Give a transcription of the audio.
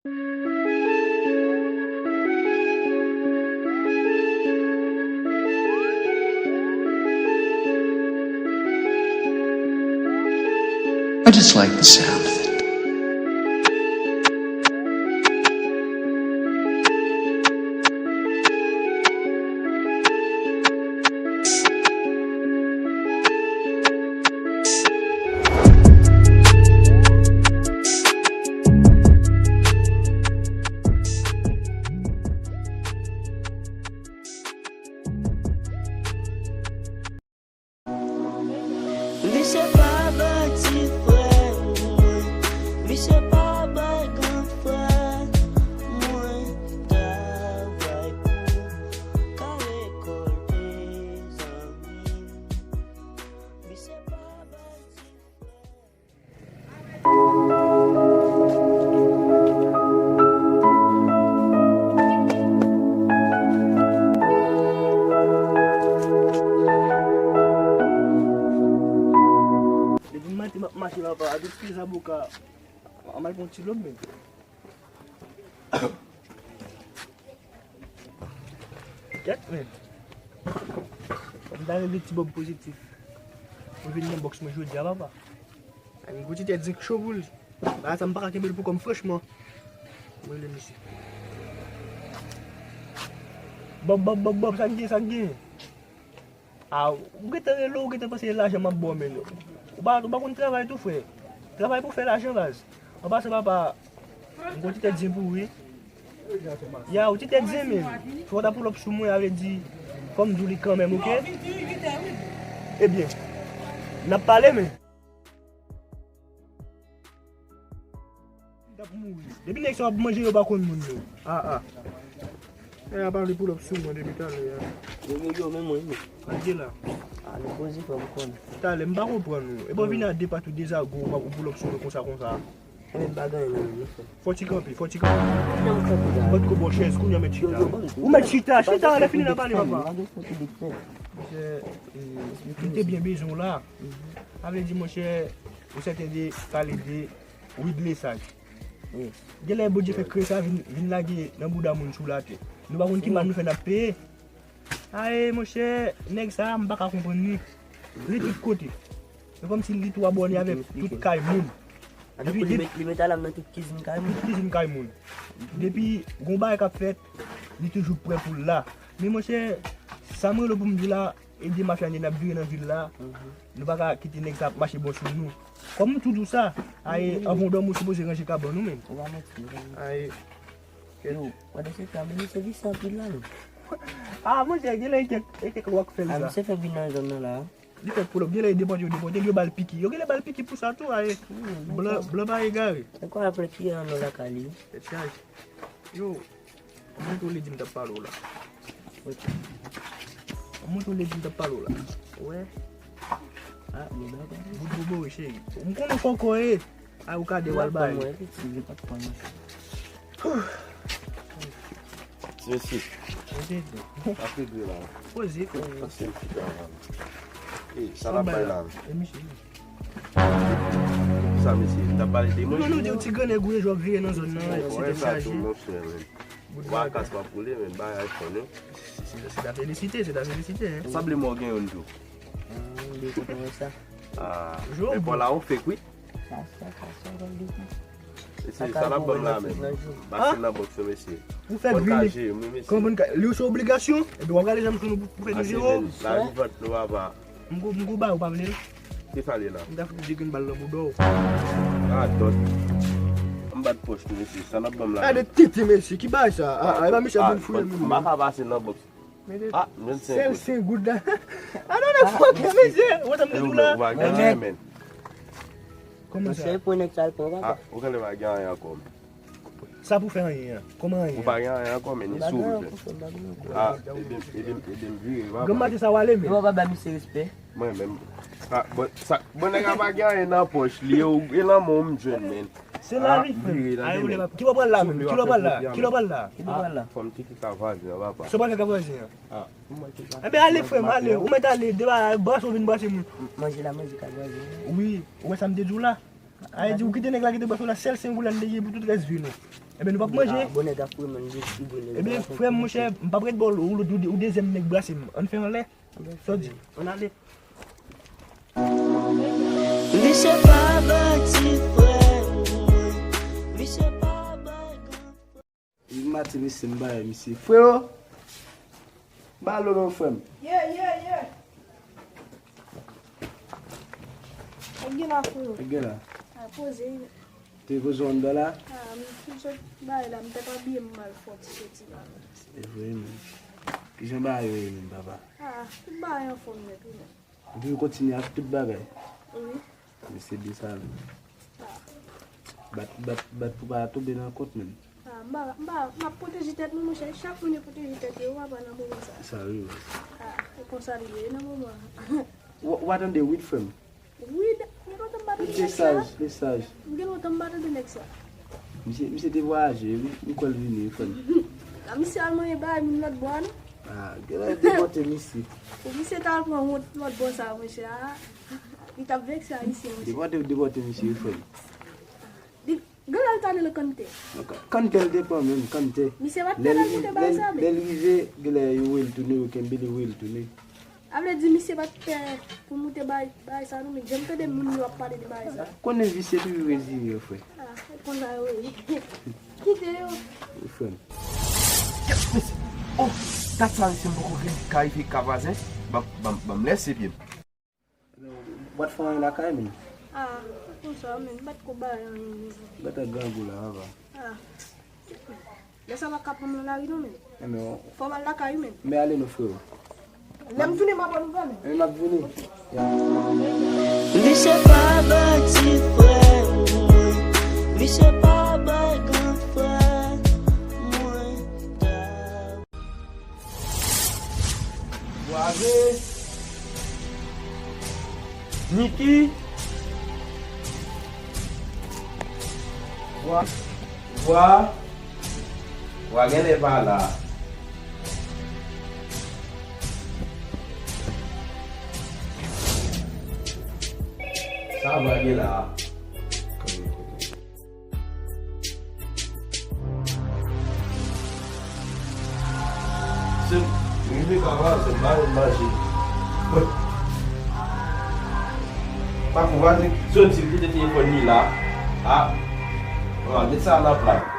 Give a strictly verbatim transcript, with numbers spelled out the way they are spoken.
I just like the sound of it. Misye pa bay ti frè mwen, misye pa bay gran frè mwen travay pou ka rekòlte zanmi. Misye pa bay ti frè. Depi maten m ap mache la, pa, avèk ti zaboka, m al pran ti lòb, men. Kèt, men. M ta rele ti Bob Pozitif. Mwen vin nan bòks mwen jodi a, papa. Ay, m gon ti tèt zen k cho pou li. Bagay sa, m pa ka kenbe l pou kò m, franchman. Mwen rele misye. Bob, Bob, Bob, Bob, sa k gen, sa k gen? A, ou gentan rele, ou gentan panse se lajan m ap ba w, men. Ou pa, ou pa konn travay tou, frè. Travay pou fè lajan, baz. An pasan, papa, m gon ti tèt zen pou ou, wi. Ya, ou ti tèt zen, men. Fò w ta pull up sou mwen, sa vle di, fò m di w li kanmenm, oke? Ebyen, n ap pale, men. M t ap mouri. Depi nèg sa w ap manje, yo pa konn moun yo. A, a. Nèg la pale pull up sou mwen depi talè a. Yo, yo, yo, men mwen, men. Antre la. A, nou poze fò m konn. Talè, m pa konprann ou. E bon, vin a de pat ou de zago, ou pa, ou pull up sou mwen konsa, konsa. Mwen m pa gen anyen nan men m, non, frè. Fò ti kanpe, fò ti kanpe. Kijan m kanpe la? M pa t ko ba w chèz, kounye a mèt chita. Ou mèt chita, chita, lè fini n a pale, papa. Misye, e, li te byen bezwen w la. Sa vle di, monchè, ou sèten de pale de Widley Sage. Genlè Bondye fè kreye sa vin, vin lage nan bouda moun sou latè. Nou pa konn ki mal nou fè n ap peye. Aye, monchè, nèg sa a, m pa ka konprann li. Li tout kote. Se kòmsi li tou abòne avèk tout kay moun. Depi, li met, li met alam nan tout kizin kay moun. Tout kizin kay moun. Depi gon bagay k ap fèt, li toujou prè pou l la. Men monchè, sa m rele w pou m di w la, ede mafya n ye n ap vire nan vil la. Nou pa ka kite nèg sa ap mache bò sou nou. Kòm m toujou di w sa, aye, anvan w dòmi, ou sipoze ranje kabann ou menm. Ou pa manti, men. Aye. Yo, pandan se tan, men misye vise anpil la, non. A, monchè, genlè e kèk, e kèk Rockefeller sa. A, misye fè vin nan zòn nan la. Li fè pull up, genlè yo depòte, yo depòte l, yo ba l piki. Yo genlè ba l piki pou sa tou, aye. Blan, blan pa egare. E kwa apre ki an nan lakay li? Tèt chaje. Yo, mwen tou lè di m t ap pale w la. Mwen tou lè di m t ap pale w la. Wè. A, men bagay. Bout bobo wi, cheri. M konnen w kòkò ye. A, ou ka de w al bay. Mwen, efektivman, pa t pran mwen. Ti mesye. Poze dlo. Sa fè dlo la. Poze, frè. Pase l chita la. E, sa l ap bay la. E misye. Sa mesye, m t ap pale de mwen. Non, non, de yon ti grannèg ou ye, jò k vire nan zòn nan, ti tèt chaje. Monchè, men. Wakas pa poule, men bagay fò, non. Se, se, se ta felisite, se ta felisite, hein. Sanble mwen gen youn tou. Ah, de kote wè sa. Ah, men pa la ou fake, wi. Sa, sa, sa, sa, sa, sa. Mesye, sa n ap ban m la menm. Basen nan bòks yo, mesye. Ou fè gri. Konn ka jere m, wi, mesye. Konn ka, li se obligasyon. Epi w ap gade jan m toujou pou fè nou jere w. Lavi vant nou, papa. M go, m go ba ou pa vle l. Ki sa li la? M ta fout di grenn bal nan bouda w. Ah, dòt. M bat pòch nou, mesye. Sa n ap ban m la. Gade tete, mesye. Ki bagay sa? Ah, ah, e pa misye ap vin fouye moun. M pa ka pase nan bòks. Ah, m jwenn senk goud. Sèl senk goud la. Ah, non, non, fòk, mesye. Ou wè sa m te di w la? Ou pa gen anyen, men. Kòman sa? Monchè, pou nèg sa l pran, papa. Ah, ou genlè pa gen anyen ankò, men. Sa pou fè anyen an? Kòman anyen an? Ou pa gen anyen ankò, men ni sou wout, men. Ah, ede m, ede m, ede m vire, papa. Granm maten sa w ale, men. Yo, papa, ba misye respè. Mwen menm. Ah, bon, sa, bon, nèg la pa gen anyen nan pòch li, yo, e nan men w m jwenn, men. Se lavi, frè m. Ayo, lè pa, ki lè w pral la menm? Ki lè w pral la? Ki lè w pral la? Ki lè w pral la? Fò m tcheke ka vwazen an, papa. Sa w pral fè ka vwazen an? Ah. Enben, ale, frè m, ale. Ou mèt ale, de bagay, brase w vin brase moun. Manje la, manje ka vwazen an. Wi, ou wè sa m te di w la? Aye di, ou kite nèg la kite brase w la, sèl senk goud la n te gen pou tout rès vi nou. Ebyen, nou p ap manje. Ah, bon nèg ap fouye, men, li, li, li, Ebyen, frè m, monchè, m p ap ret ba w, ou, ou, ou dezyèm nèk brase m. Ann fè anlè. Sa w di? Ann ale. Misye pa bandi, frè mwen. Misye pa bay gran frè. Li mati misye, m bay misye. Freo! Ba lolo, frè m. Ye, ye, ye. Nèg gen la, freo. Nèg gen la. A, poze. Te poze w anndan la? A, m fin sot bay la, m t ap abiye m mal fò ti soti la. Se vre, men. Kijan bagay yo ye menm, papa? A, tout bagay anfòm nèt, wi, men. Epi w kontinye ak tout bagay? Wi. Men se de sa menm. A. Bat, bat, bat pou pa tonbe nan kont menm. A, m pa, m pa, m ap pwoteje tèt mwen, monchè. Chak moun yo pwoteje tèt yo, papa, nan moman sa. Sa, wi, wi. A, e konsa li ye nan moman. W, w a tande wi, frè m. Wi, gen lontan m pa tande nèg sa. Mesaj, mesaj. Gen lontan m pa tande nèg sa. Misye, misye te vwayaje, wi. M kwè l vini, wi, frè m. A, misye al manyen bagay moun lòt bò a, non? A, gen lè depòte misye. Pou misye ta al pran wont lòt bò sa, monchè, a, li t ap vekse Ayisyen, monchè. Depòte, depòte misye, wi, frè m. Li, gen lè l t ale nan Kante. Kante l te pran menm, Kante. Misye pa t pran nan moute bagay sa, men. Lè l rive, gen lè yo voye l tounen, yo kenbe l, yo voye l tounen. A vle di, misye pa t pè pou moute bay, bay sa, non, men jan m tande moun yo ap pale de bagay sa. Konnen visye toujou reziye, frè. A, e konsa yo ye. Kite yo. Wi, frè m. Kèt, mesye. Oh, dat sa, mesye, m poko vin kalifye ka vwazen. Ban, ban, ban m lèse pye m. W a t fè anyen lakay, men. A, konsa, men, m pa t ko bay anyen, men. Gata grangou la, papa. A. Lè sa pa ka pran m nan lari non, men. Enben, fò m al lakay ou, men. Men ale non, freo. Lè m tounen, m ap ba w nouvèl, men. Enben, m ap vini. Ya. Misye pa bandi, frè mwen. Misye pa bay gran frè mwen. Vwaze. Niki. Vwa. Vwa. Vwa genlè pa la. Sa vwa gen la. Se rive ka vwazen ba yo manje. Mwen. Pa pou vwazen soti kite telefòn li la. A. An, met sa nan plat.